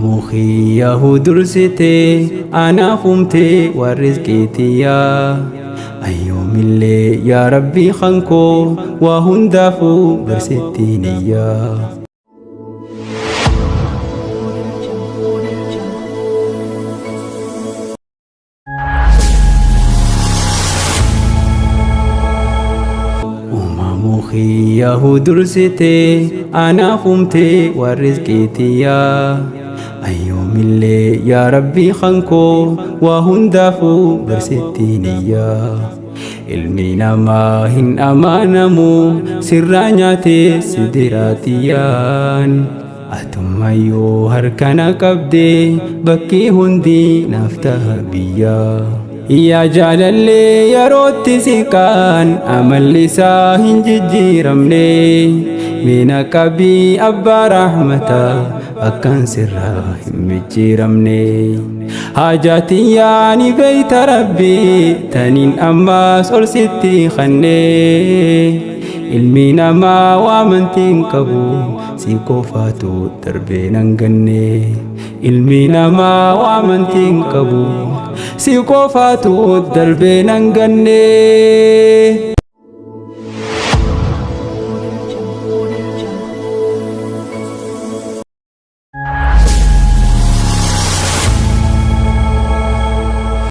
Uumamuu kiyyahu dursitee anaaf uumtee waan rizqii tiyyaa. Ayyoomillee yaa Rabbii kan koo waa hundaafuu barsitti niyyaa. Uumamuu kiyyahu dursitee anaaf uumtee waan rizqii tiyyaa. Ayyoomillee yaa Rabbii kan koo waa hundaafuu barsitti niyyaa. Ilmi namaa hin amanamu sirraa nyaatee si diraatiyyaan. Atummayyuu harka na qabdee bakki hundi naaf taha biyyaa. Yaa jaalallee yerootti siqaan amalli isaa hin jijjiiramne. Mina qabii abbaa rahmataa akkan sirraa hin micciiramne. Haajaa ni beeyta rabbii taniin ammaas ol sitti kannee. Ilmi namaa waa amantiin qabu si qofaatu darbee nan ganne. Ilmi namaa waa amantiin qabu si qofaatu darbee nan ganne.